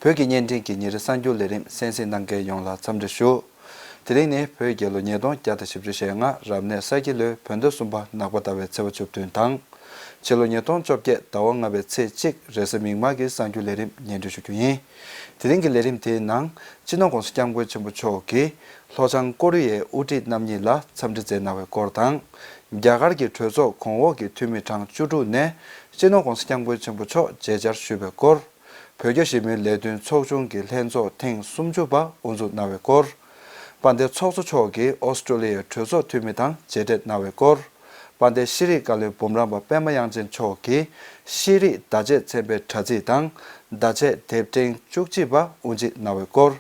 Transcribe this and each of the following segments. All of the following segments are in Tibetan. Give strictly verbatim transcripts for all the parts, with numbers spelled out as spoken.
བོད་ཀྱི་བརྙན་འཕྲིན་གྱི་ཉིན་རེའི་གསར་འགྱུར་ལས་རིམ་གསན་གཟིགས་གནང་མཁན་ཡོངས་ལ་འཚམས་འདྲི་ཞུ། དེ་རིང་ནི་བོད་རྒྱལ་ལོ་ཉིས་སྟོང་བརྒྱ་དང་བཞི་བཅུ་ཞེ་ལྔ་རབ་གནས་ས་ཁྱི་ལོའི་བོད་ཟླ་གསུམ་པ་ནག་པ་ཟླ་བའི་ཚེས་པ་བཅུ་བདུན་དང་། ཕྱི་ལོ་ཉིས་སྟོང་བཅོ་བརྒྱད་ཟླ་བ་ལྔ་པའི་ཚེས་གཅིག་རེས་གཟའ་མིག་དམར་གྱི་གསར་འགྱུར་ལས་རིམ་སྙན་སྒྲོན་ཞུ་རྒྱུ་ཡིན། དེ་རིང་གི་ལས་རིམ་དེའི་ནང་སྤྱི་ནོར་༸གོང་ས་༸སྐྱབས་མགོན་ཆེན་པོ་མཆོག་གིས་ལྷོ་བྱང་ཀོ་རི་ཡའི་དབུ་ཁྲིད་རྣམ་གཉིས་ལ་འཚམས་འདྲི་མཛད་གནང་བའི་སྐོར་དང་། རྒྱ་གར་གྱི་གྲོས་ཚོགས་གོང་འོག་གི་འཐུས་མི་གྲངས་བཅུ་དྲུག་ནས་སྤྱི་ནོར་༸གོང་ས་༸སྐྱབས་མགོན་ཆེན་པོ་མཆོག་མཇལ་བཅར་ཞུས་པའི་སྐོར། བོད་རྒྱ་ཞི་མོལ་ལས་དོན་ཚོགས་ཆུང་གི་ལྷན་ཚོགས་ཐེངས་སུམ་ཅུ་པ་དབུ་འཛུགས་གནང་བའི་སྐོར། དཔལ་ལྡན་ཚོགས་གཙོ་མཆོག་གིས་ཨོ་སི་ཀྲོ་ལི་ཡའི་གྲོས་ཚོགས་འཐུས་མི་དང་མཇལ་འཕྲད་གནང་བའི་སྐོར། དཔལ་ལྡན་ཤེས་རིག་བཀའ་བློན་འབུམ་རམས་པ་པད་མ་དབྱངས་ཅན་མཆོག་གིས་ཤེས་རིག་བརྡ་ཆད་ཚན་པའི་དྲ་ཚིགས་དང་བརྡ་ཆད་དེབ་ཕྲེང་བཅུ་གཅིག་པ་དབུ་འབྱེད་གནང་བའི་སྐོར།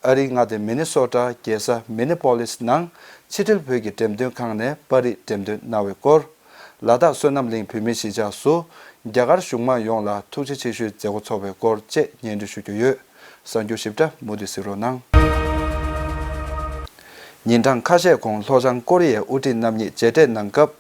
ཨ་རིའི་མངའ་སྡེ་མི་ནི་སོ་ཊ་རྒྱལ་ས་མི་ནི་པོ་ལིས་ནང་ཕྱི་དྲིལ་བོད་ཀྱི་འགྲེམས་སྟོན་ཁང་ནས་པར་རིས་འགྲེམས་སྟོན་གནང་བའི་སྐོར། ལ་དྭགས་བསོད་ནམས་གླིང་བོད་མིའི་གཞིས་ཆགས་སུ་རྒྱ་གར་གཞུང་མང་ཡོངས་ལ་ཐུགས་རྗེ་ཆེ་ཞུའི་མཛད་སྒོ་འཚོགས་པའི་སྐོར་བཅས་སྙན་སྒྲོན་ཞུ་རྒྱུ་ཡོད། གསར་འགྱུར་ཞིབ་ཕྲ་མུ་མཐུད་གཟིགས་རོགས་གནང་། ཉིན་གྲངས་ཁ་ཤས་གོང་ལྷོ་བྱང་ཀོ་རི་ཡའི་དབུ་ཁྲིད་རྣམ་གཉིས་མཇལ་འཕྲད་གནང་སྐབས།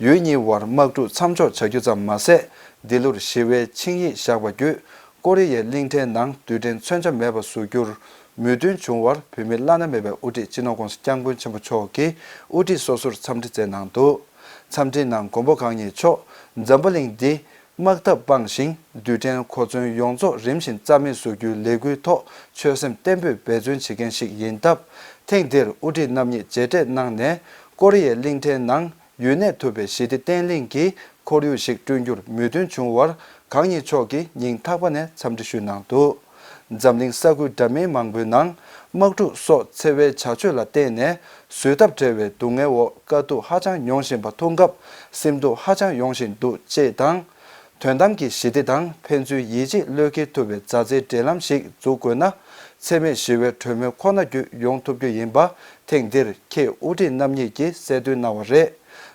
ཡུལ་གཉིས་དབར་དམག་འཁྲུག་མཚམས་འཇོག་བྱ་རྒྱུ་ཙམ་མ་ཟད། འདི་ལོར་ཞི་བའི་ཆིངས་ཡིག་བཞག་པ་བརྒྱུད། ཀོ་རི་ཡའི་གླིང་ཕྲན་ནང་རྡུལ་ཕྲན་མཚོན་ཆ་མེད་པ་བཟོ་རྒྱུར་མོས་མཐུན་བྱུང་བར་བོད་མིའི་བླ་ན་མེད་པའི་དབུ་ཁྲིད་སྤྱི་ནོར་༸གོང་ས་༸སྐྱབས་མགོན་ཆེན་པོ་མཆོག་གིས་དབུ་ཁྲིད་སོ་སོར་འཚམས་འདྲི་མཛད་གནང་འདུག་འཚམས་འདྲིའི་ནང་མགོན་པོ་གང་ཉིད་མཆོག་འཛམ་བུ་གླིང་འདི་དམག་འཐབ་སྤངས་ཤིང་། རྡུལ་ཕྲན་གོ་མཚོན་ཡོངས་རྫོགས་རིམ་བཞིན་རྩ་མེད་བཟོ་རྒྱུའི་ལས་འགུལ་ཐོག་ཆོད་སེམས་བརྟན་པོས་འབད་བརྩོན་བྱེད་མཁན་ཞིག་ཡིན་སྟབས། ཐེངས་འདིར་དབུ་ཁྲིད་རྣམ་གཉིས་མཇལ་འཕྲད་གནང་ནས། ཀོ་རི་ཡའི་གླིང་ཕྲན་ནང་ཡུན་གནས་ཐུབ་པའི་ཞི་བདེ་བརྟན་ལྷིང་གི་ཁོར་ཡུག་ཞིག་བསྐྲུན་རྒྱུར་མོས་མཐུན་བྱུང་བར། གང་ཉིད་མཆོག་གིས་སྙིང་ཐག་པ་ནས་འཚམས་འདྲི་ཞུས་གནང་འདུག་འཛམ་གླིང་ས་ཁུལ་འདྲ་མིན་མང་པོའི་ནང་དམག་འཁྲུག་སོགས་འཚེ་བའི་བྱ་སྤྱོད་ལ་བརྟེན་ནས་བཟོད་ཐབས་བྲལ་བའི་སྡུག་བསྔལ་འོག་དཀའ་སྡུག་ཧ་ཅང་མྱོང་བཞིན་པ་མཐོང་སྐབས་སེམས་སྡུག་ཧ་ཅང་ཡོང་བཞིན་འདུག་ཅེས་དང་། དོན་དམ་གྱི་ཞི་བདེ་དང་ཕན་ཚུན་ཡིད་ཆེས་བློས་འཁེལ་ཐུབ་པའི་མཛའ་བརྩེའི་འབྲེལ་ལམ་ཞིག་འཛུགས་དགོས་ན། འཚེ་མེད་ཞི་བའི་གྲོས་མོལ་ཁོ་ན་བརྒྱུད་ཡོང་ཐུབ་རྒྱུ་ཡིན་པ་ཐེངས་འདིར་ཁྱེད་དབུ་ཁྲིད་རྣམ་གཉིས་ཀྱིས་གསལ་སྟོན་གནང་བ་རེད།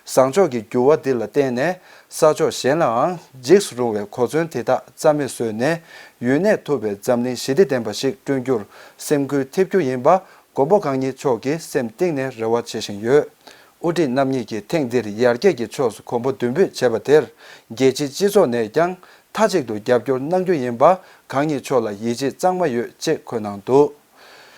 བཟང་ཕྱོགས་ཀྱི་འགྱུར་བ་འདི་ལ་བརྟེན་ནས་ས་ཕྱོགས་གཞན་ལའང་འཇིགས་སུ་རུང་བའི་གོ་མཚོན་དེ་དག་རྩ་མེད་བཟོས་ནས་ཡུན་གནས་ཐུབ་པའི་འཛམ་གླིང་ཞི་བདེ་ལྡན་པ་ཞིག་བསྐྲུན་རྒྱུར་སེམས་འགུལ་ཐེབས་རྒྱུ་ཡིན་པ། མགོན་པོ་གང་ཉིད་མཆོག་གིས་སེམས་གཏིང་ནས་རེ་བ་བྱེད་བཞིན་ཡོད། དབུ་ཁྲིད་རྣམ་གཉིས་ཀྱིས་ཐེངས་འདིར་ཡར་རྒྱས་ཀྱི་ཕྱོགས་སུ་གོམ་པ་མདུན་སྤོས་བྱས་པ་དེར་རྒྱལ་སྤྱིའི་སྤྱི་ཚོགས་ནས་ཀྱང་མཐའ་གཅིག་ཏུ་རྒྱབ་སྐྱོར་གནང་རྒྱུ་ཡིན་པ་གང་ཉིད་མཆོག་ལ་ཡིད་ཆེས་གཙང་མ་ཡོད་ཅེས་འཁོད་གནང་འདུག་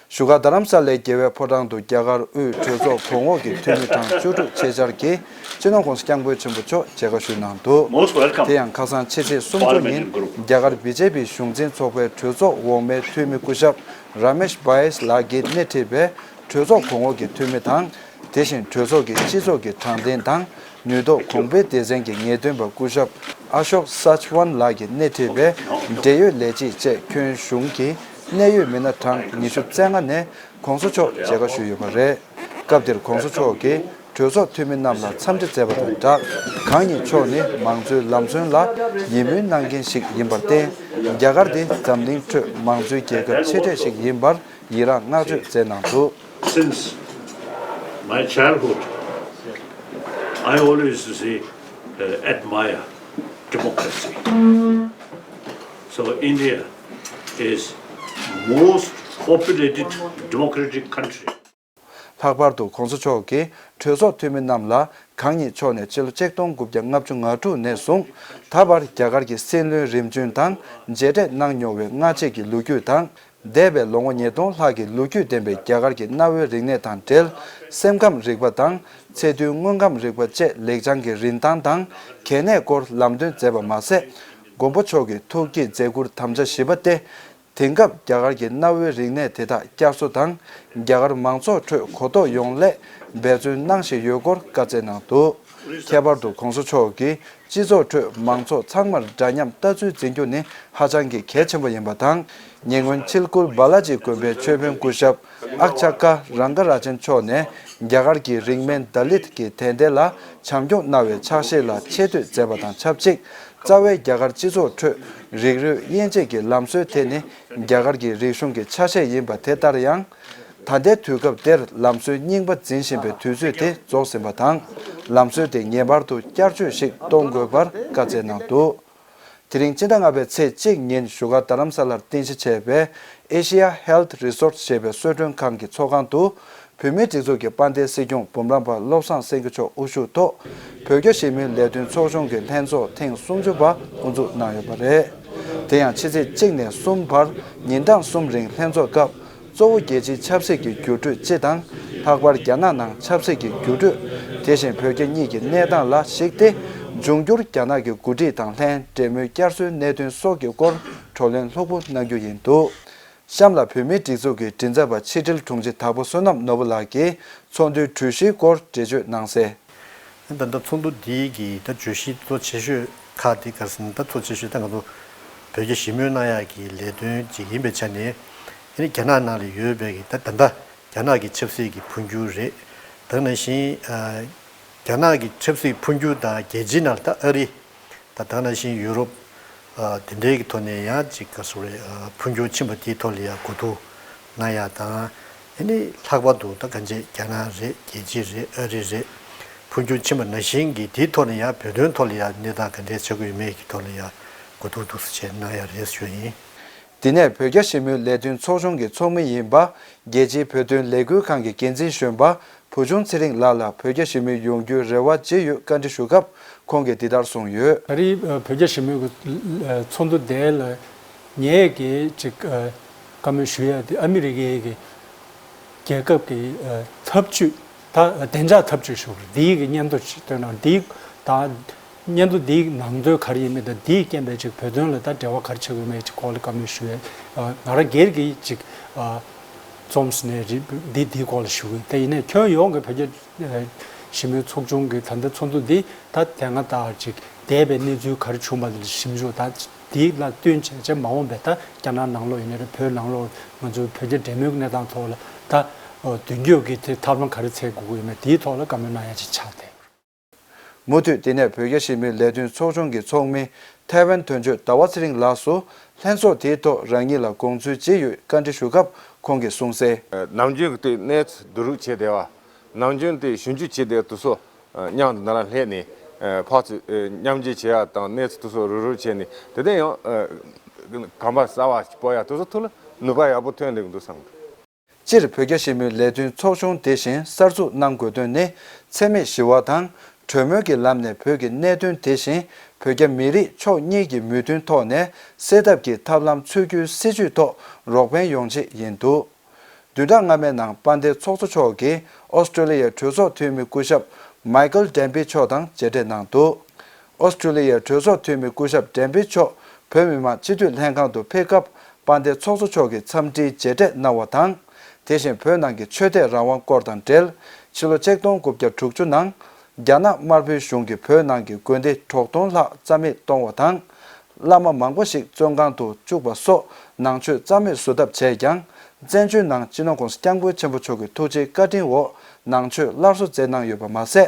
བཞུགས་སྒར་རྡ་རམ་ས་ལའི་རྒྱལ་བའི་ཕོ་བྲང་དུ་རྒྱ་གར་དབུས་གྲོས་ཚོགས་གོང་འོག་གི་འཐུས་མི་གྲངས་བཅུ་དྲུག་ཆེད་བཅར་གྱིས་སྤྱི་ནོར་༸གོང་ས་༸སྐྱབས་མགོན་ཆེན་པོ་མཆོག་མཇལ་ཁ་ཞུས་གནང་འདུག Most welcome. དེ་ཡང་ཁ་སང་ཕྱི་ཚེས་སུམ་ཅུ་ཉིན་Parliament Group. རྒྱ་གར་བི་ཇེ་པི་གཞུང་འཛིན་ཚོགས་པའི་གྲོས་ཚོགས་འོག་མའི་འཐུས་མི་སྐུ་ཞབས་ར་མེཤ་བྷ་ཡེས་ལགས་ཀྱིས་སྣེ་ཁྲིད་པའི་གྲོས་ཚོགས་གོང་འོག་གི་འཐུས་མི་དང་། དེ་བཞིན་གྲོས་ཚོགས་ཀྱི་སྤྱི་ཚོགས་ཀྱི་དྲང་བདེན་དང་ནུས་ཐོག་གོང་འཕེལ་སྡེ་ཚན་གྱི་ངེས་སྟོན་པ་སྐུ་ཞབས་ཨ་ཤོག་སཱཅ་ཝན་ལགས་ཀྱིས་སྣེ་ཁྲིད་པའི་འབྲེལ་ཡོད་ལས་བྱེད་བཅས་ཁྱོན་གཞུང་གི་གནད་ཡོད་མི་སྣ་གྲངས་ཉི་ཤུ་རྩ་ལྔ་ནས་གོང་ས་མཆོག་མཇལ་ཁ་ཞུས་ཡོད་པ་རེད། སྐབས་དེར་གོང་ས་མཆོག་གིས་གྲོས་ཚོགས་འཐུས་མི་རྣམས་ལ་འཚམས་འདྲི་མཛད་པ་དང་སྦྲགས། གང་ཉིད་མཆོག་ནི་མང་གཙོའི་ལམ་སྲོལ་ལ་ཡིད་སྨོན་གནང་མཁན་ཞིག་ཡིན་པར་བརྟེན། རྒྱ་གར་འདི་འཛམ་གླིང་ཁྲོད་མང་གཙོའི་རྒྱལ་ཁབ་ཆེ་གྲས་ཤིག་ཡིན་པར་ཡི་རངས་བསྔགས་བརྗོད་མཛད་གནང་འདུག Since my childhood, I always used to say, uh, admire democracy. So India is most populated democratic country. ལྷག་པར་དུ་གོང་ས་མཆོག་གིས་གྲོས་ཚོགས་འཐུས་མི་རྣམས་ལ་གང་ཉིད་མཆོག་ནས་ཕྱི་ལོ་ཆིག་སྟོང་དགུ་བརྒྱ་ལྔ་བཅུ་ང་དྲུག་ནས་བཟུང་ད་བར་རྒྱ་གར་གྱི་སྲིད་བློན་རིམ་བྱོན་དང་མཇལ་འཕྲད་གནང་མྱོང་བའི་སྔ་རྗེས་ཀྱི་ལོ་རྒྱུས་དང་། འདས་པའི་ལོ་ངོ་ཉིས་སྟོང་ལྷག་གི་ལོ་རྒྱུས་ལྡན་པའི་རྒྱ་གར་གྱི་གནའ་བོའི་རིག་གནས་དང་འབྲེལ། སེམས་ཁམས་རིག་པ་དང་ཚེ་ཐར་དངོས་ཁམས་རིག་པ་བཅས་ལེགས་བྱང་གི་རིན་ཐང་དང་གལ་གནད་སྐོར་ལམ་སྟོན་མཛད་པ་མ་ཟད། མགོན་པོ་མཆོག་གི་ཐུགས་བསྐྱེད་མཛད་ཁུར་དམ་བཅའ་བཞི་པ་སྟེ། དེང་སྐབས་རྒྱ་གར་གྱི་གནའ་བོའི་རིག་གནས་དེ་དག་བསྐྱར་གསོ་དང་། རྒྱ་གར་མང་ཚོགས་ཁྲོད་གོ་རྟོགས་ཡོང་སླད་འབད་བརྩོན་གནང་བཞིན་ཡོད་སྐོར་བཀའ་སྩལ་གནང་འདུག་ཁྱད་པར་དུ་གོང་ས་མཆོག་གིས་སྤྱི་ཚོགས་ཁྲོད་མང་ཚོགས་ཚང་མར་འདྲ་མཉམ་ལྟ་ཚུལ་འཛིན་རྒྱུ་ནི་ཧ་ཅང་གི་གལ་ཆེན་པོ་ཡིན་པ་དང་། ཉེ་སྔོན་ཆིལ་ཁུལ་བྷ་ལ་ཇི་དགོན་པའི་ཆོས་དཔོན་སྐུ་ཞབས་ཨཀ་ཆ་ཀ་རང་ཀ་ར་ཅན་མཆོག་ནས་རྒྱ་གར་གྱི་རིག་སྨན་ད་ལིད་ཀྱི་དད་ལྡན་ལ་བྱམས་སྐྱོང་གནང་བའི་ཕྱག་བཞེས་ལ་ཆེ་བསྟོད་མཛད་པ་དང་ཆབས་ཅིག་རྩ་བའི་རྒྱ་གར་སྤྱི་ཚོགས་ཁྲོད་རིགས་རུས་དབྱེ་འབྱེད་ཀྱི་ལམ་སྲོལ་དེ་ནི་རྒྱ་གར་གྱི་རིག་གཞུང་གི་ཆ་ཤས་ཡིན་པ་དེ་ལྟར་ཡང་། ད་ལྟའི་དུས་སྐབས་དེར་ལམ་སྲོལ་རྙིང་པ་འཛིན་བཞིན་པའི་དུས་ཚོད་དེ་རྫོགས་ཟིན་པ་དང་། ལམ་སྲོལ་དེ་ངེས་པར་དུ་བསྐྱར་བཅོས་ཤིག་གཏོང་དགོས་པར་བཀའ་སྩལ་གནང་འདུག་དེ་རིང་སྤྱི་ཟླ་ལྔ་པའི་ཚེས་གཅིག་ཉིན་བཞུགས་སྒར་རྡ་རམ་ས་ལར་རྟེན་གཞི་བྱས་པའི་Asia Health Resort ཞེས་པའི་གསོལ་མགྲོན་ཁང་གི་ཚོགས་ཁང་དུ། བོད་མིའི་སྒྲིག་འཛུགས་ཀྱི་དཔལ་ལྡན་སྲིད་སྐྱོང་འབུམ་རམས་པ་བློ་བཟང་སེང་གེ་མཆོག་དབུ་བཞུགས་ཐོག་བོད་རྒྱ་ཞི་མོལ་ལས་དོན་ཚོགས་ཆུང་གི་ལྷན་ཚོགས་ཐེངས་སུམ་ཅུ་པ་དབུ་འཛུགས་གནང་ཡོད་པ་རེད། དེ་ཡང་ཕྱི་ཚེས་གཅིག་ནས་གསུམ་བར་ཉིན་གྲངས་གསུམ་རིང་ལྷན་ཚོགས་སྐབས། གཙོ་བོ་རྒྱལ་སྤྱིའི་ཆབ་སྲིད་ཀྱི་འགྱུར་འགྲོས་སྤྱི་དང་། ལྷག་པར་རྒྱ་ནག་ནང་ཆབ་སྲིད་ཀྱི་འགྱུར་འགྲོས། དེ་བཞིན་བོད་རྒྱ་གཉིས་ཀྱི་གནས་སྟངས་ལ་གཞིགས་ཏེ། འབྱུང་འགྱུར་རྒྱ་ནག་གི་འགོ་ཁྲིད་དང་ལྷན་འབྲེལ་མོལ་བསྐྱར་གསོའི་གནད་དོན་སོགས་ཀྱི་སྐོར་བགྲོ་གླེང་ལྷུག་པོ་གནང་རྒྱུ་ཡིན་འདུག་གཤམ་ལ་བོད་མིའི་སྒྲིག་འཛུགས་ཀྱི་མགྲིན་ཚབ་པ་ཕྱི་དྲིལ་དྲུང་ཆེ་དྭགས་པོ་བསོད་ནམས་ནོར་བུ་ལགས་ཀྱིས་ཚོགས་འདུའི་གྲོས་གཞིའི་སྐོར་འགྲེལ་བརྗོད་གནང་གསལ། ད་ལྟ་ཚོགས་འདུ་འདིའི་གི་ད་བརྗོད་གཞི་གཙོ་ཆེ་ཤོས་ཁག་དེ་ག་རེ་ཟེར་ན། ད་གཙོ་ཆེ་ཤོས་ད་ང་ཚོ་བོད་རྒྱ་ཞི་མོལ་གནང་ཡག་གི་ལས་དོན་ཅིག་ཡིན་པའི་ཆ་ནས། ཨ་ནི་རྒྱ་ནག་ནང་ལ་ཡོད་པའི་གི་ད་ད་ལྟ་རྒྱ་ནག་གི་ཆབ་སྲིད་ཀྱི་འཕོ་འགྱུར་རེད། ད་ནང་བཞིན་ཨ་རྒྱ་ནག་གི་ཆབ་སྲིད་འཕོ་འགྱུར་དང་རྒྱལ་སྤྱིའི་ནང་ད་ཨ་རི། ད་ད་ནང་བཞིན་ཡུ་རོབ། ཨ་དེ་འདྲའི་གི་ཐོག་ནས་ཡང་ཅིག་ག་རེ་ཟེར་དགོས་རེད། ཨ་འཕོ་འགྱུར་ཕྱིན་པ་དེའི་ཐོག་ལ་ཡང་གོ་བསྡུར་གནང་ཡག་དང་། ཨ་ནི་ལྷག་པར་དུ་ད་གང་ཅི་རྒྱ་ནག་རེད། རྒྱལ་སྤྱི་རེད། ཨ་རི་རེད། འཕོ་འགྱུར་ཕྱིན་པ་ནང་བཞིན་གྱི་དེའི་ཐོག་ལ་ཡང་བོད་དོན་ཐོག་ལ་ཡང་གནས་སྟངས་ག་འདྲས་ཆགས་ཀྱི་ཡོད་མེད་ཀྱི་ཐོག་ལ་ཡང་གོ་བསྡུར་འདུག་སེ་བྱས་གནང་ཡག་རེད་ཞུ་ཡིན། དེ་ནས་བོད་རྒྱ་ཞི་མོལ་ལས་དོན་ཚོགས་ཆུང་གི་ཚོགས་མི་ཡིན་པ། རྒྱལ་སྤྱིའི་བོད་དོན་ལས་འགུལ་ཁང་གི་འགན་འཛིན་གཞོན་པ་བུ་ཆུང་ཚེ་རིང་ལགས་ལ་བོད་རྒྱ་ཞི་མོལ་ཡོང་རྒྱུའི་རེ་བ་བརྗེ་ཡོད་བཀའ་འདྲི་ཞུ་སྐབས། ཁོང་གིས་འདི་ལྟར་གསུངས་ཡོད། ད་རེས་ཨ་བོད་རྒྱ་ཞི་མོལ་གྱི་ཨ་ཚོགས་འདུ་དེ་ལ་ངས་ཀྱིས་ཅིག་ཨ་བཀའ་མོལ་ཞུ་ཡ་དེ་ཨ་མི་རི་ཀའི་གི་རྒྱལ་ཁབ་ཀྱི་ཨ་འཐབ་ཇུས་ད་བདེ་འཇགས་འཐབ་ཇུས་ཞུ་དགོས་རེད། འདིའི་གི་སྙན་ཐོ་ཞིག་བཏོན་ན་འདིའི་ད་སྙན་ཐོ་འདིའི་ནང་དོན་ག་རེ་ཡིན་མིན་དང་འདིའི་རྐྱེན་པས་ཅིག་བོད་དོན་ལ་ད་འབྲེལ་བ་ག་རེ་ཆགས་ཡོད་མེད་ཅིག་སྐོར་ལ་བཀའ་མོལ་ཞུ་ཡ། ཨ་ང་རང་སྒེར་གྱི་ཅིག་ཨ་རྩོམ་ཟིན་ནས་རིགས་འདི་འདིའི་སྐོར་ལ་ཞུ་གི། དེ་ཡིན་ནའི་ཁྱོན་ཡོངས་ཀྱི་བོད་རྒྱ་ཞི་མོལ་ཚོགས་ཆུང་གི་ད་ལྟ་ཚོགས་འདུ་འདི་ད་དེ་སྔ་ལྟར་ཅིག་འདས་པའི་གནས་ཚུལ་ག་རེ་བྱུང་བ་ལ་ཞིབ་འཇུག་དང་འདི་ལ་བསྟུན་བྱས་བྱས་མ་འོངས་པའི་ད་རྒྱ་ནག་ནང་ལོགས་ཡིན་ནའི་རེད། བོད་ནང་ལོགས་ང་ཚོའི་བོད་རྒྱ་འབྲེལ་མོལ་གྱི་གནས་སྟངས་ཐོག་ལ་ད་མདུན་སྐྱོད་ཀྱི་དེ་ཐབས་ལམ་ག་རེ་འཚོལ་དགོས་ཀྱི་ཡོད་མེད་དེའི་ཐོག་ལ་བཀའ་མོལ་གནང་ཡ་ཅིག་ཆགས་བསྡད། མུ་མཐུད་དེ་ནས་བོད་རྒྱ་ཞི་མོལ་ལས་དོན་ཚོགས་ཆུང་གི་ཚོགས་མི་ཐའེ་ཝན་དོན་གཅོད་ཟླ་བ་ཚེ་རིང་ལགས་སུ་ལྷན་ཚོགས་དེའི་ཐོག་རང་ཉིད་ལ་དགོངས་ཚུལ་ཅི་ཡོད་བཀའ་འདྲི་ཞུ་སྐབས་ཁོང་གིས་གསུངས་གསལ། ནམ་རྒྱུན་གྱི་དེ་གནས་ཚུལ་བསྡུ་རུབ་བྱས་བསྡད་པ། ནམ་རྒྱུན་དེ་ཞིབ་འཇུག་བྱས་བསྡད་དུས་སུ་མཉམ་དུ་ནང་ལ་སླེབས་ནས་ཕར་ཚུར་མཉམ་འབྲེལ་བྱེད་ཡ་དང་གནས་ཚུལ་དེ་ཚོ་རུབ་རུབ་བྱས་ནས་དེ་ནས་ཡང་གོམ་པ་གསར་པ་སྤོ་ཡ་དེ་ཚོ་ཐུགས་ལ་ནུས་པ་ཡག་པོ་ཐོན་འདུག་འདུག་བསམ་གི་འདུག་སྤྱིར་བོད་རྒྱ་ཞི་མོལ་ལས་དོན་ཚོགས་ཆུང་དེ་བཞིན་གསར་འཛུགས་གནང་དགོས་དོན་ནི། འཚེ་མེད་ཞི་བ་དང་གྲོས་མོལ་གྱི་ལམ་ནས་བོད་ཀྱི་གནད་དོན་དེ་བཞིན་བོད་རྒྱ་མི་རིགས་ཕྱོགས་གཉིས་ཀྱི་མོས་མཐུན་ཐོག་ནས་སེལ་ཐབས་ཀྱི་ཐབས་ལམ་འཚོལ་རྒྱུའི་སྲིད་བྱུས་ཐོག་རོགས་ཕན་ཡོང་ཆེད་ཡིན་འདུག་བདུན་ཕྲག་སྔ་མའི་ནང་དཔལ་ལྡན་ཚོགས་གཙོ་མཆོག་གིས་ཨོ་སི་ཀྲོ་ལི་ཡའི་གྲོས་ཚོགས་འཐུས་མི་སྐུ་ཞབས་མའི་ཀལ་ཌེན་བི་མཆོག་དང་མཇལ་འཕྲད་གནང་འདུག་ཨོ་སི་ཀྲོ་ལི་ཡའི་གྲོས་ཚོགས་འཐུས་མི་སྐུ་ཞབས་ཌེན་བི་མཆོག་བོད་མི་མང་སྤྱི་འཐུས་ལྷན་ཁང་དུ་ཕེབས་སྐབས། དཔལ་ལྡན་ཚོགས་གཙོ་མཆོག་གིས་འཚམས་འདྲིའི་མཇལ་འཕྲད་གནང་བ་དང་། དེ་བཞིན་བོད་ནང་གི་ཆོས་དད་རང་དབང་སྐོར་དང་འབྲེལ། ཕྱི་ལོ་ཆིག་སྟོང་དགུ་བརྒྱ་དྲུག་ཅུ་ནང་། རྒྱ་ནག་དམར་པོའི་གཞུང་གིས་བོད་ནང་གི་དགོན་སྡེ་དྲུག་སྟོང་ལྷག་རྩ་མེད་གཏོང་བ་དང་། བླ་མ་མང་པོ་ཞིག་བཙོན་ཁང་དུ་བཅུག་པ་སོགས་ནང་ཆོས་རྩ་མེད་བཟོ་ཐབས་བྱས་ཀྱང་། བཙན་བྱོལ་ནང་སྤྱི་ནོར་༸གོང་ས་༸སྐྱབས་མགོན་ཆེན་པོ་མཆོག་གི་ཐུགས་རྗེའི་བཀའ་དྲིན་འོག་ནང་ཆོས་སླར་གསོ་མཛད་གནང་ཡོད་པ་མ་ཟད།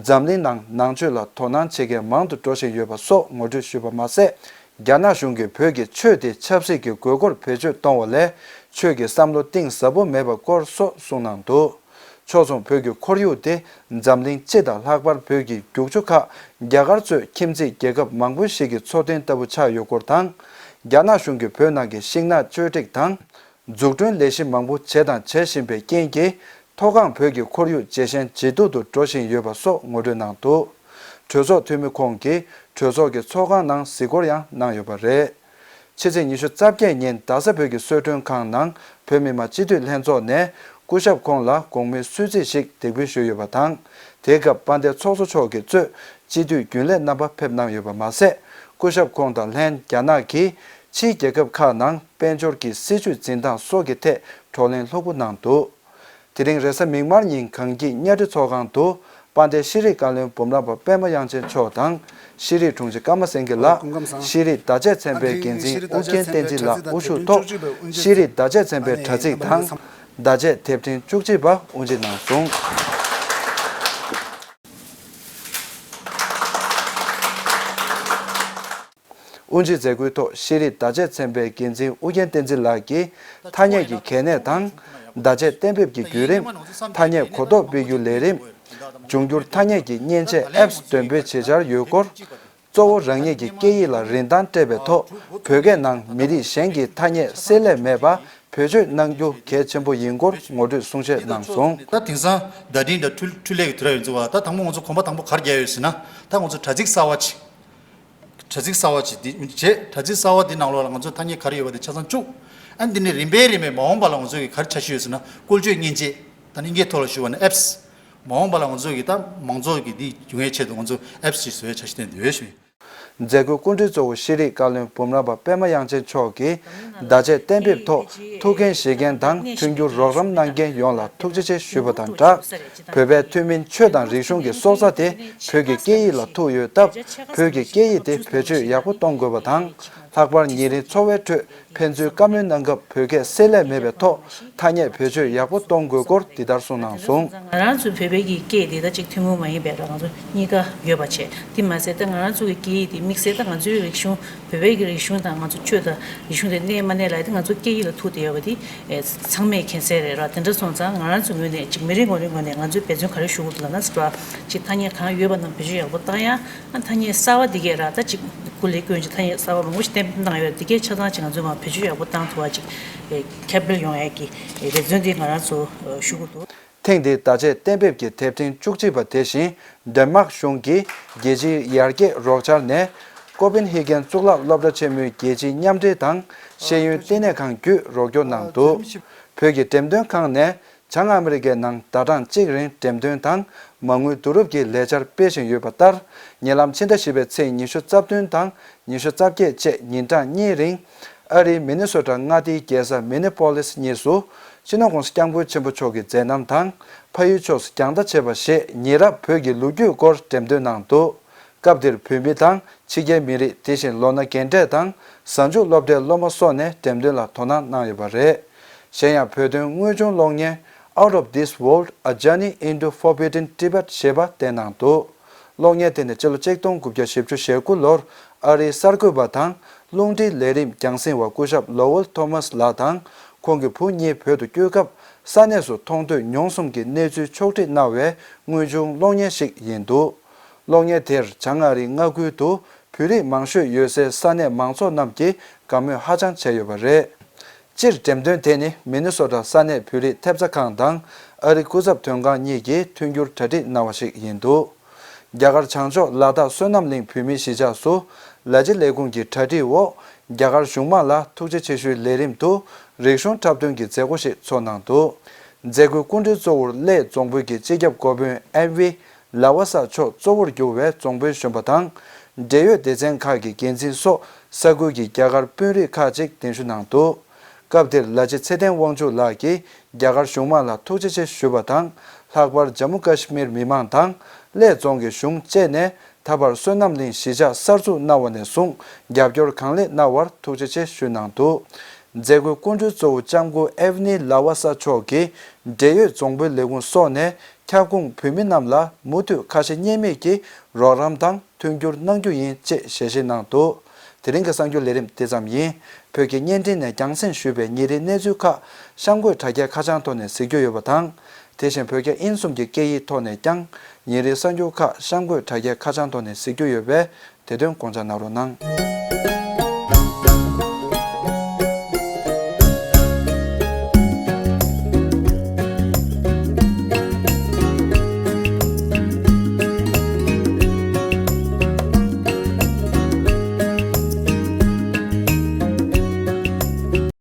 འཛམ་གླིང་ནང་ནང་ཆོས་ལ་དོ་སྣང་བྱེད་མཁན་མང་དུ་འགྲོ་བཞིན་ཡོད་པ་སོགས་ངོ་སྤྲོད་ཞུས་པ་མ་ཟད། རྒྱ་ནག་གཞུང་གིས་བོད་ཀྱི་ཆོས་དེ་ཆབ་སྲིད་ཀྱི་དགོས་མཁོར་བེད་སྤྱོད་གཏོང་བ་ལས། ཆོས་ཀྱི་བསམ་བློ་གཏིང་ཟབ་པོ་མེད་པ་སྐོར་སོགས་གསུངས་གནང་འདུག་ཕྱོགས་མཚུངས་བོད་ཀྱི་ཁོར་ཡུག་དེ་འཛམ་གླིང་སྤྱི་དང་ལྷག་པར་བོད་ཀྱི་རྒྱུག་ཆུ་ཁག་རྒྱ་གར་གཙོས་ཁྱིམ་མཚེས་རྒྱལ་ཁབ་མང་པོ་ཞིག་གི་འཚོ་རྟེན་ལྟ་བུ་ཆགས་ཡོད་སྐོར་དང་། རྒྱ་ནག་གཞུང་གིས་བོད་ནང་གི་ཤིང་ནགས་གཅོད་འབྲེག་དང་། འཛུགས་སྐྲུན་ལས་གཞི་མང་པོ་བྱས་དང་བྱེད་བཞིན་པའི་རྐྱེན་གྱིས། མཐོ་སྒང་བོད་ཀྱི་ཁོར་ཡུག་ཇེ་ཞན་ཇེ་སྡུག་ཏུ་འགྲོ་བཞིན་ཡོད་པ་སོགས་ངོ་སྤྲོད་གནང་འདུག་གྲོས་ཚོགས་འཐུས་མི་ཁོང་གིས་གྲོས་ཚོགས་ཀྱི་ཚོགས་ཁང་ནང་གཟིགས་སྐོར་ཡང་གནང་ཡོད་པ་རེད། ཕྱི་ཚེས་ཉི་ཤུ་རྩ་བརྒྱད་ཉིན་རྡ་ས་བོད་ཀྱི་གསོལ་མགྲོན་ཁང་ནང་བོད་མི་མང་སྤྱི་འཐུས་ལྷན་ཚོགས་ནས་སྐུ་ཞབས་ཁོང་ལ་དགོང་མོའི་གསོལ་ཚིགས་ཤིག་འདེགས་འབུལ་ཞུས་ཡོད་པ་དང་། དེའི་སྐབས་དཔལ་ལྡན་ཚོགས་གཙོ་མཆོག་གིས་གཙོས་སྤྱི་འཐུས་རྒྱུན་ལས་རྣམ་པ་ཕེབས་གནང་ཡོད་པ་མ་ཟད། སྐུ་ཞབས་ཁོང་དང་ལྷན་རྒྱ་ནག་གིས་ཕྱིའི་རྒྱལ་ཁབ་ཁག་ནང་དཔལ་འབྱོར་གྱི་སྲིད་བྱུས་འཛིན་སྟངས་སོགས་ཀྱི་ཐད་བགྲོ་གླེང་ལྷུག་པོ་གནང་འདུག་དེ་རིང་རེས་གཟའ་མིག་དམར་ཉིན་གངས་སྐྱིད་གཉའ་ཁྲི་ཚོགས་ཁང་དུ་དཔལ་ལྡན་ཤེས་རིག་བཀའ་བློན་འབུམ་རམས་པ་པད་མ་དབྱངས་ཅན་མཆོག་དང་། ཤེས་རིག་དྲུང་ཆེ་ཀརྨ་སེང་གེ་ལགས། ཤེས་རིག་བརྡ་ཆད་ཚན་པའི་འགན་འཛིན་ཨུ་རྒྱན་བསྟན་འཛིན་ལགས་དབུ་བཞུགས་ཐོག་ཤེས་རིག་བརྡ་ཆད་ཚན་པའི་དྲ་ཚིགས་དང་། བརྡ་ཆད་དེབ་ཕྲེང་བཅུ་གཅིག་པ་དབུ་འབྱེད་གནང་སོང་། དབུ་འབྱེད་མཛད་སྒོའི་ཐོག་ཤེས་རིག་བརྡ་ཆད་ཚན་པའི་འགན་འཛིན་ཨུ་རྒྱན་བསྟན་འཛིན་ལགས་ཀྱིས་ཐ་སྙད་ཀྱི་གལ་གནད་དང་། བརྡ་ཆད་གཏན་འབེབས་ཀྱི་བརྒྱུད་རིམ། ཐ་སྙད་གོ་རྟོགས་སྤེལ་རྒྱུའི་ལས་རིམ། འབྱུང་འགྱུར་ཐ་སྙད་ཀྱི་མཉེན་ཆས་ཨེབ་སི་འདོན་སྤེལ་བྱེད་འཆར་ཡོད་སྐོར། གཙོ་བོ་རང་ཉིད་ཀྱི་སྐད་ཡིག་ལ་རིན་ཐང་སྤྲད་པའི་ཐོག་བོད་སྐད་ནང་མི་རིགས་གཞན་གྱི་ཐ་སྙད་བསྲེ་སླད་མེད་པ་བེད་སྤྱོད་གནང་རྒྱུ་གལ་ཆེན་པོ་ཡིན་སྐོར་ངོ་སྤྲོད་གསུང་བཤད་གནང་སོང་། ད་དེང་སང་བརྡ་འཕྲིན་དང་འཕྲུལ་འཕྲུལ་ལས་ཀྱི་དུས་རབས་ཡིན་ཙང་བ། ད་དང་པོ་ང་ཚོ་གོམ་པ་དང་པོ་ག་རེ་རྒྱག་ཡོད་ཟེར་ན། ད་ང་ཚོ་དྲ་ཚིགས་གསར་བ་ཅིག་དྲ་ཚིགས་གསར་བ་ཅིག་འདི་བྱས། དྲ་ཚིགས་གསར་བ་འདི་ནང་ལོགས་ལ་ང་ཚོ་ཐ་སྙད་ག་རེ་ཡོད་པ་དེ་ཆ་ཚང་བཅུག་ཨ་ནི་འདི་ནས་རིམ་པས་རིམ་པས་མ་འོངས་པ་ལ་ང་ཚོ་གི་ག་རེ་འཆར་གཞི་ཡོད་ཟེར་ན། བཀོལ་སྤྱོད་མཉེན་ཆས། ད་ནི་ཨིན་སྐད་ཐོག་ལ་ཞུ་བ་ན་apps། མ་འོངས་པ་ལ་ང་ཚོ་གི་ད་མང་ཚོགས་ཀྱི་འདི་འབྱུང་བའི་ཆེད་དུ་ང་ཚོ་apps་ཅིག་བཟོ་བའི་འཆར་གཞི་བཏོན་བསྡད་ཡོད་ཞུ། མཛད་སྒོའི་སྐུ་མགྲོན་གཙོ་བོ་ཤེས་རིག་བཀའ་བློན་འབུམ་རམས་པ་པད་མ་དབྱངས་ཅན་མཆོག་གིས་བརྡ་ཆད་གཏན་འབེབས་ཐོག་ཐུགས་འགན་བཞེས་མཁན་དང་མཐུན་འགྱུར་རོགས་རམ་གནང་མཁན་ཡོངས་ལ་ཐུགས་རྗེ་ཆེ་ཞུས་པ་དང་སྦྲགས། བོད་པའི་ཐུན་མིན་ཆོས་དང་རིག་གཞུང་གི་སྲོག་རྩ་དེ་བོད་ཀྱི་སྐད་ཡིག་ལ་ཐུག་ཡོད་སྟབས། བོད་ཀྱི་སྐད་ཡིག་དེ་བེད་སྤྱོད་ཡག་པོ་གཏོང་དགོས་པ་དང་། ལྷག་པར་ཉིན་རེའི་འཚོ་བའི་ཁྲོད་ཕན་ཚུན་བཀའ་མོལ་གནང་སྐབས་བོད་སྐད་བསྲེ་ལྷད་མེད་པའི་ཐོག་ཐ་སྙད་བེད་སྤྱོད་ཡག་པོ་གཏོང་དགོས་སྐོར་འདི་ལྟར་གསུངས་གནང་སོང་། ང་རང་ཚོ་བོད་པའི་གི་སྐད་འདི་ད་ཅིག་ཐུན་མོང་མ་ཡིན་པའི་ར་ང་ཚོ་གཉིས་ཀ་ཡོད་པ་བྱས། དེ་མ་ཟད་ད་ང་རང་ཚོ་གི་སྐད་ཡིག་འདི་དམིགས་བསལ་ད་ང་ཚོའི་རིག་གཞུང་བོད་པའི་གི་རིག་གཞུང་དང་ང་ཚོ་ཆོས་དང་རིག་གཞུང་དེ་གནས་མ་གནས་ལ་དེ་ང་ཚོ་སྐད་ཡིག་ལ་ཐུག་བསྡད་ཡོད་པ་དེ་ཚང་མས་མཁྱེན་གསལ་རེད་ར། དེ་འདྲ་སོང་ཙང་ང་རང་ཚོ་ངོས་ནས་ཅིག་མི་རེ་ངོ་རེ་ངོས་ནས་ང་ཚོས་འབད་བརྩོན་ག་རེ་ཞུ་དགོས་འདུག་ལབ་ན་ཟེར་བ་ཅིག་ཐ་སྙད་གང་ཡོད་པ་རྣམས་བེད་སྤྱོད་ཡག་པོ་བཏང་ཡ། ཨ་ཐ་སྙད་གསར་བ་འདི་གས་ར་ད་ཅིག་སྐུ་ལས་བསྐྱོན་ཅིག་ཐ་སྙད་གསར་བ་མང་པོ་ཞིག་གཏན་འབེབས་གནང་ཡོད། འདི་གས་ཆ་ཚང་ཅིག་ང་ཚོས་མར་བེད་སྤྱོད་ཡག་པོ་བཏང་ཐུབ་པ་ཅིག་ཁྱབ་སྤེལ་ཡོང་ཡ་གི་འབད་བརྩོན་འདི་ང་རང་ཚོ་ཞུ་གི་འདུག། ཐེངས་འདིའི་བརྡ་ཆད་གཏན་འབེབས་ཀྱི་དེབ་ཕྲེང་བཅུ་གཅིག་པ་དེ་བཞིན་ཌེན་མཱག་གཞུང་གིས་རྒྱལ་སྤྱིའི་ཡར་རྒྱས་རོགས་འཆར་ནས་ཀོ་པན་ཧེ་གན་གཙུག་ལག་སློབ་གྲྭ་ཆེན་མོའི་རྒྱལ་སྤྱིའི་མཉམ་འབྲེལ་དང་ཤེས་ཡོན་ལྟེ་གནས་ཁང་བརྒྱུད་རོགས་སྐྱོར་གནང་འདུག། བོད་ཀྱི་འགྲེམས་སྟོན་ཁང་ནས་བྱང་ཨ་མི་རི་ཀའི་ནང་ཟླ་གྲངས་གཅིག་རིང་འགྲེམས་སྟོན་དང་མ་དངུལ་བསྡུ་རུབ་ཀྱི་ལས་འཆར་སྤེལ་བཞིན་ཡོད་པ་ལྟར། ཉེ་ལམ་ཕྱི་ཟླ་བཞི་པའི་ཚེས་ཉི་ཤུ་རྩ་བདུན་དང་ཉི་ཤུ་རྩ་བརྒྱད་བཅས་ཉིན་གྲངས་གཉིས་རིང་། ཨ་རིའི་མི་ནི་སོ་ཊ་མངའ་སྡེའི་རྒྱལ་ས་མི་ནི་པོ་ལིས་གཉིས་སུ། སྤྱི་ནོར་༸གོང་ས་༸སྐྱབས་མགོན་ཆེན་པོ་མཆོག་གི་མཛད་རྣམ་དང་། ཕ་ཡུལ་ཕྱོགས་སུ་རྒྱང་ལྟ་བྱེད་པ་ཞེས་ཉེ་རབས་བོད་ཀྱི་ལོ་རྒྱུས་སྐོར་འགྲེམས་སྟོན་གནང་འདུག། སྐབས་འདིར་བོད་མི་དང་ཕྱི་རྒྱལ་མི་རིགས། དེ་བཞིན་ལོ་ན་རྒན་གྲས་དང་གཟའ་མཇུག་སློབ་གྲྭའི་སློབ་མ་སོགས་ནས་འགྲེམས་སྟོན་ལ་དོ་སྣང་གནང་ཡོད་པ་རེད། གཞན་ཡང་བོད་དོན་དངོས་བྱུང་གློག་བརྙན། Out of This World, A Journey into Forbidden Tibet ཞེས་པ་བསྟན་གནང་འདུག། གློག་བརྙན་དེ་ནི་སྤྱི་ལོ་གཅིག་སྟོང་དགུ་བརྒྱ་བཞི་བཅུ་ཞེ་དགུ་ལོར་ཨ་རིའི་གསར་འགོད་པ་དང་རླུང་འཕྲིན་ལས་རིམ་རྒྱང་སྲིང་བ་སྐུ་ཞབས་ལོ་ཝེལ་ཐོ་མཱས་ལགས་དང་། ཁོང་གི་བུ་གཉིས་བོད་དུ་བསྐྱོད་སྐབས་ས་གནས་སུ་མཐོང་ཐོས་མྱོང་གསུམ་གྱི་གནས་ཚུལ་ཕྱོགས་བསྒྲིགས་གནང་བའི་དངོས་བྱུང་གློག་བརྙན་ཞིག་ཡིན་འདུག། གློག་བརྙན་དེར་བྱང་ཨ་རིའི་མངའ་ཁུལ་དུ་བོད་རིགས་མང་ཤོས་ཡོད་སའི་ས་གནས་མང་ཚོགས་རྣམས་ཀྱིས་དགའ་མོས་ཧ་ཅང་བྱས་ཡོད་པ་རེད། སྤྱིར་འགྲེམས་སྟོན་དེ་ནི་མི་ནི་སོ་ཊ་ས་གནས་བོད་རིགས་ཐེབས་རྩ་ཁང་དང་ཨ་རི་སྐུ་ཚབ་དོན་ཁང་གཉིས་ཀྱིས་མཐུན་འགྱུར་གྲ་སྒྲིག་གནང་བ་ཞིག་ཡིན་འདུག། རྒྱ་གར་བྱང་ཕྱོགས་ལ་དྭགས་བསོད་ནམས་གླིང་བོད་མིའི་གཞིས་ཆགས་སུ་ལ་ཕྱི་ལས་ཁུངས་ཀྱི་གྲ་སྒྲིག་འོག་རྒྱ་གར་གཞུང་མང་ལ་ཐུགས་རྗེ་ཆེ་ཞུའི་ལས་རིམ་དུ་རིག་གཞུང་འཁྲབ་སྟོན་གྱི་མཛད་སྒོ་ཞིག་ཚོགས་གནང་འདུག། མཛད་སྒོའི་སྐུ་མགྲོན་གཙོ་བོར་གླེ་རྫོང་དཔོན་གྱི་སྤྱི་ཁྱབ་འགོ་དཔོན་ཨེམ་ཝི་ལ་ཝ་ས་མཆོག་གཙོ་བོར་གྱུར་བའི་རྫོང་དཔོན་གཞོན་པ་དང་། འབྲེལ་ཡོད་སྡེ་ཚན་ཁག་གི་འགན་འཛིན་སོགས་ས་ཁུལ་གྱི་རྒྱ་གར་དཔོན་རིགས་ཁག་ཅིག་གདན་ཞུ་གནང་འདུག། སྐབས་དེར་ལ་ཕྱི་ཚེ་བརྟན་དབང་ཕྱུག་ལགས་ཀྱིས་རྒྱ་གར་གཞུང་མང་ལ་ཐུགས་རྗེ་ཆེ་ཞུས་པ་དང་། ལྷག་པར་ཇམ་མུ་ཀ་ཤི་མིར་མི་མང་དང་གླེ་རྫོང་གི་གཞུང་བཅས་ནས་ད་བར་བསོད་ནམས་གླིང་གཞིས་ཆགས་གསར་འཛུགས་གནང་བ་ནས་བཟུང་རྒྱབ་སྐྱོར་གང་ལེགས་གནང་བར་ཐུགས་རྗེ་ཆེ་ཞུས་གནང་འདུག། མཛད་སྒོའི་སྐུ་མགྲོན་གཙོ་བོ་ལྕམ་སྐུ་ཨེ་ཝི་ནི་ལ་ཝ་ས་མཆོག་གིས་འབྲེལ་ཡོད་རྫོང་དཔོན་ལས་ཁུངས་སོགས་ནས་ཁྱབ་ཁོངས་བོད་མི་རྣམས་ལ་མུ་མཐུད་ཁ་ཞེ་གཉིས་མེད་ཀྱིས་རོགས་རམ་དང་མཐུན་འགྱུར་གནང་རྒྱུ་ཡིན་ཅེས་ཞལ་བཞེས་གནང་འདུག། དེ་རིང་གི་གསར་འགྱུར་ལས་རིམ་དེ་ཙམ་ཡིན། བོད་ཀྱི་བརྙན་འཕྲིན་ནས་རྒྱང་སྲིང་ཞུས་པའི་ཉིན་རེའི་གནས་ཚུལ་ཁག་གཤམ་འཁོད་དྲ་རྒྱའི་ཁ་བྱང་ཐོག་ནས་གཟིགས་རྒྱུ་ཡོད་པ་དང་། དེ་བཞིན་བོད་རྒྱ་དབྱིན་གསུམ་གྱི་སྐད་ཡིག་ཐོག་ནས་ཀྱང་ཉིན་རེའི་གསར་འགྱུར་ཁག་གཤམ་འཁོད་དྲ་རྒྱའི་ཁ་བྱང་ཐོག་ནས་གཟིགས་རྒྱུ་ཡོད་པས་དེ་དོན་དགོངས་འཇགས་གནང་རོགས་གནང་།